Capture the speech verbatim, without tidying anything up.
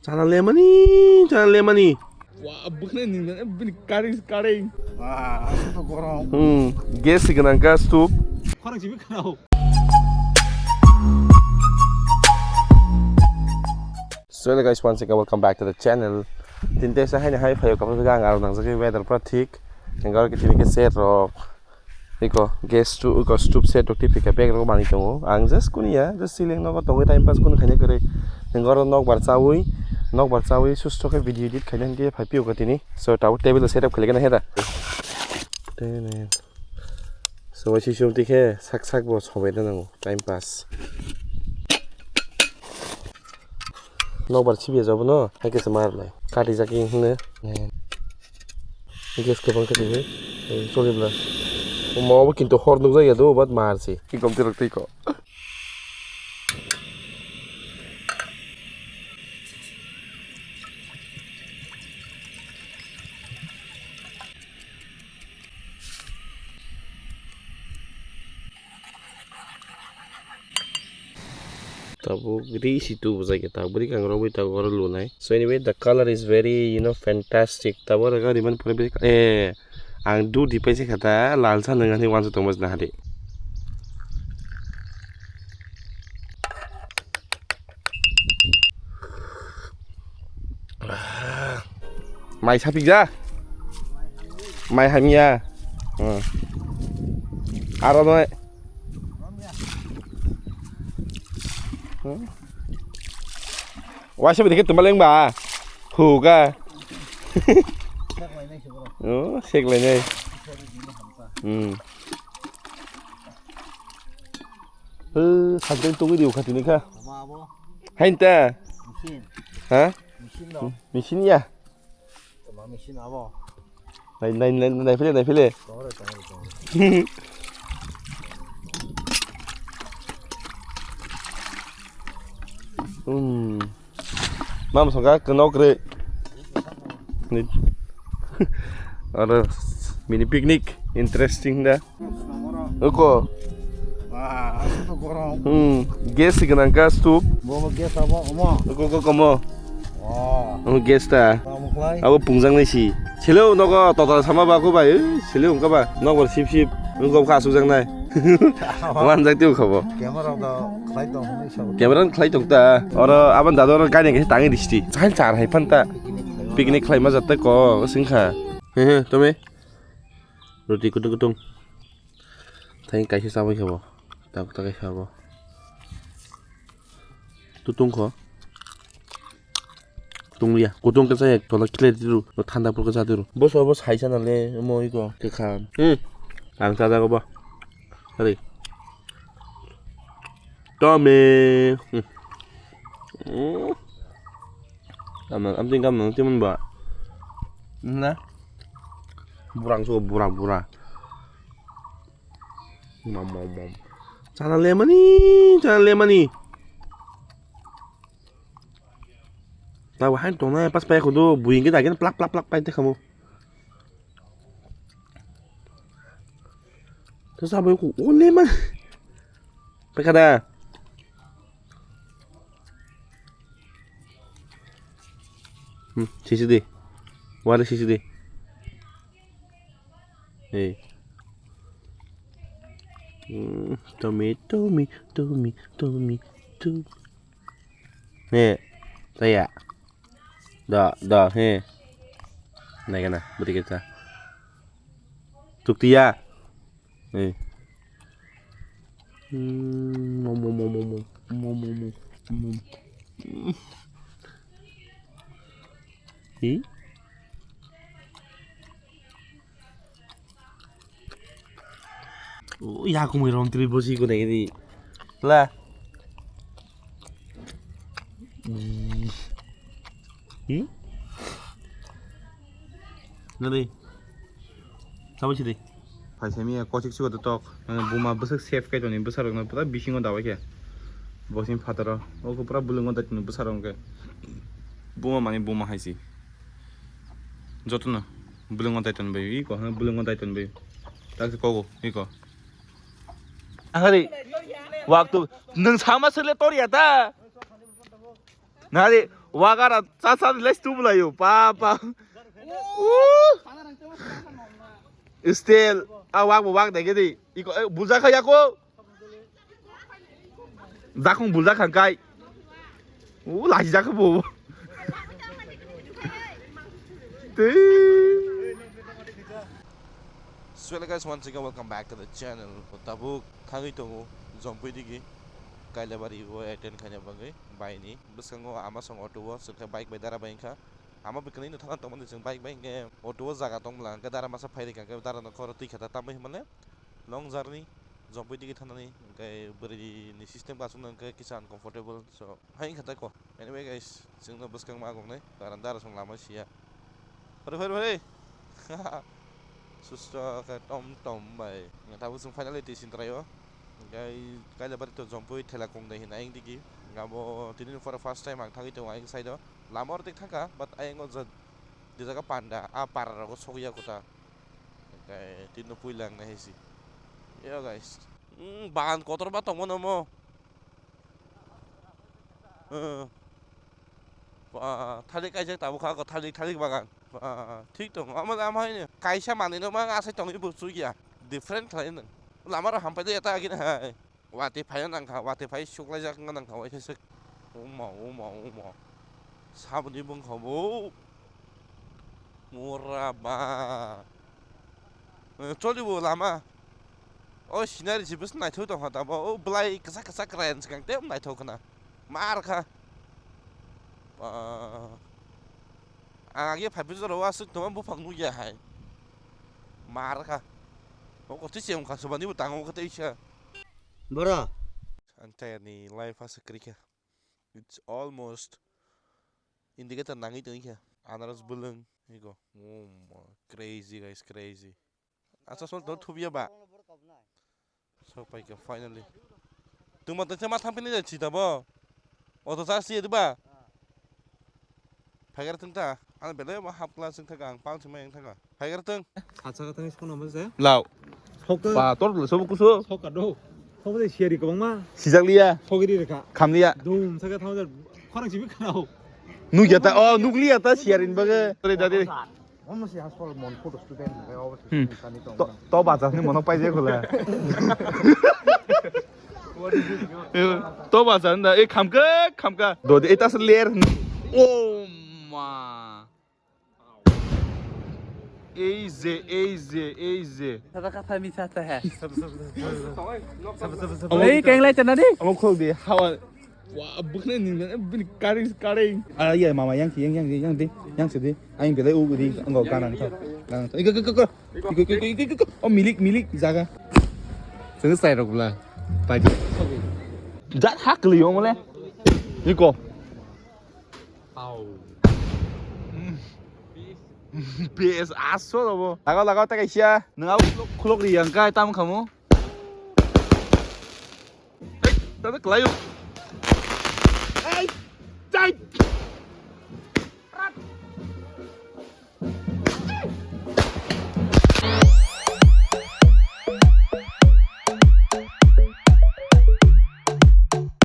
Chana lemani, chana lemani. Wah, bwkhwnai nini, bini karing, karing. Wah, aswk to gorom. Hmm, gas se gwnang ka stove. Khorang simi khanao. So hello guys, once again welcome back to the channel. Tini teisa haino hai phaio, kaphal khe ang aro nangjagwi weather pura thik. Ang aro khe tini khe set rok. Iko gas stu-, iko stove set rok tei phika bag rok manwi tongo. Ang just kuniya, just ceiling nogo tongwi time pass kunu khaina kwrwi. Ang oro nokbar chawi, nokbar chawi susto khe video edit khaina hinkhe phai phiyokha tini. So tabuk table set up khailaikhe naikhe da. Tene. So waisa sumtwi khe sak sak bo sobai nango time pass. Nokbar chibiya jabo no, hai khe se mar lai. Kati jaki hwnwi. Gas kwbang khe tini. Choli bla. Omo obo kintu hor nukjak ya do, but mar se. Ki kom tirok tei ko. Tabuk ri si tu bwsai khe tabuk ri kang rwgwi tabuk oro lunai. So anyway, the color is very, you know, fantastic. Tabuk oro gari man pore bisi, eh, ang dudi paisa kha ta lal sa nang ani wansa tongma na hari. Mai sapik ja. Mai hamya. Hmm. Aro noi. Hmm. Waisa bidi ke tumaleng ba. Huga. Oh, sek lai nai. Hmm. Eh, sajeng tungwi di ukha tini kha. Tama abo? Hain ta? Machine. Ha? Machine no? Machine ya? Tama machine abo? Nai, nai, nai, nai phile, nai phile. Tongre, tongre, tongre. Hmm. Mam songkha kwnok kwrwi. Ni-, oro mini picnic interesting da. Uko. Wah, aswk to gorom. Hmm, gas se gwnang ka stove. Bo, bo gas abo, omo. Uko, uko, komo. Wah. Oh, gas ta. Tamo khlai. Abo pungjak nai si. Silo nogo total sama ba ko bai. Silo wngka ba. Nokbar sip sip. Wngka kha aswk jak nai. Wanjak tei wngka bo. Camera rok khlai tong hwnwi sabo. Camera rok khlai tong ta. Oro aboni dado oro gari kaisa tangwi risti. Chahil char hai phan ta. Picnic khlai ma jat ta ko sing kha. He he, tome. Roti kutung kutung. Thai kaisa chabai kha bo. Tak tak kha bo. Tutung kho. Tungya, kutung khe chaya, tola kile diru, thanda pur khe cha diru. Bo so bo sai sana le, mo iko, khe kha. Hmm. Ang cha jago ba. Hari. Tome. Hmm. Hmm. Amna, amting kam nang timun ba. Na. Burang so, burang, burang. Mam, mam, mam. Chana lemani, chana lemani. Tabo hain tongnai pas pai khudu buing khe dagin plak plak plak pai te khamu. To sabo ku ole man. Pai kada. Hmm, sisi di. Wale sisi di. Hey. Hmm, tomi, tomi, tomi, tomi, tomi. He, taya. Da, da, he. Nai kana, budi kita. Tuktiya. He. Hmm, mom, mom, mom, mom, mom. Mom, mom, mom, mom. Hi? Oh, ya kumui rom tri bosi ko dai di. La. Hi? Nadi. Sabo chidi. Phaisami ya kochik sugo to tok. Nang buma bwswk save kai toni bwsarokno pura bisingo dabai khe. Bosing phataro. Oko pura bulungo dai toni bwsarok khe. Buma mani buma haisi. Jotono bulungo dai ton bai iko, bulungo dai ton bai. Tak se kogo iko. Ahari. Waktu nung sama sele tori ata. Nari. Wagara cha cha le stu bulayo. Pa pa. Stil. A wak bo wak dege di. Iko, eh, bulja kha yako. Jakong bulja kha kai. U laji jakha bo. Tei. So hello guys, once again welcome back to the channel. Tabuk thangwi tongo Jompui digi Kailabari o attend khaina bagwi baini bwskango ama song auto o chwngkha bike bai dara bai wngkha. Ama bwkhanino thana tongmani chwng bike bai hwnkhe auto o jaga tongmwla hwnkhe dara masa phai rikha hwnkhe dara no khoro twi kha ta tamwi hwnmale long journey Jompui digi thanani hwnkhe bwrwi ni system kasungno hwnkhe kisa uncomfortable so hai wngkha ta ko. Anyway guys, chwngno bwskang ma goknai, karon dara song lama siya. Hore, hore, hore. Susto khe tom tom bai. Tabuk chwng finally twi sintraio. Gai kaila bari to Jompui thela kong dai hinai ang digi. Abo tini for first time ang thangwi tongo ang side o. Lama ortek thangkha, but ayang o jat di jaga panda, a para rogo sokya kota. Gai tini puila ang nai haisi. Yo guys. Mm, bagan kotor ba tongmo nomo. Eh. Ba, thalik kaijak tabuk kha, thalik, thalik bagan. Ba, thik tong, ama, ama haino kaisa manwi no mang asai tongwi bo chukya. Different khlai nang. Lama rok hampai de eta agini hai. Watwi phai nang kha, watwi phai suklaijak nang kha, waisa suk. Uma, uma, uma. Saboni bung kha bo. Mura ba. Eh, choli bo lama. O scenery si bwswk naithok tongkha tamo. O bwlai kwchak kwchak kwrwi swkang tei naithok khna. Mar kha. Ba. Ang age phai pijoro o aswk tongma buphang nukya hai. Mar kha. O kothai se wngkha subani bo tango kha tei sa. Bora. Ang tayarni life aswk kwrwi kha. It's almost indicator nangwi tongwi kha. Anaros bwlwng ego. Oh my, crazy guys, crazy. Asa sol to thubiya ba. Sok pai kha finally. Tuma tengsa ma thampini de chita bo. Oto sa si ba. Phagar tengta. Ang bele ma half class tengta ang pang chuma yang tengta. Phagar teng. Sacha ka teng skono mo se. Lao. Sok. Ba tor le sobo kuso. Sok ka do. Sok de siari ko ma. Sijak liya. Sok ri re ka. Kham liya. Dum sa ka thang khorang sibi khanao. Nukya ta, oh, nukliya ta siarin baga. Tore dade. Omo si hasol mon photo student ni obo si Hmm. Sani tong. To, to bacha ni mono pai je khula. To bacha nda, e khamka, khamka. Do de eta se ler. Oh ma. Easy, easy, easy. Sata kata mi sata hai. Ei, keng lai chana di. Amo khol de, hawa. Wa, bukne ni, bini karing, karing. Ah, iya, mama, yang, yang, yang, yang di, yang sedi. Aing belai u di, enggak kanan to. Kanan to. Iko, iko, iko, iko. Iko, iko, iko, iko, iko. Oh, milik, milik, jaga. Sini saya rok bela. Tadi. Jat hak liyo mole. Iko. Au. B S asol obo. Lagao, lagao, ta kaisa. Nwng abo khulok, khulok ri yang kai tam khamu. Ei, tata kwlaio. Ei, tai.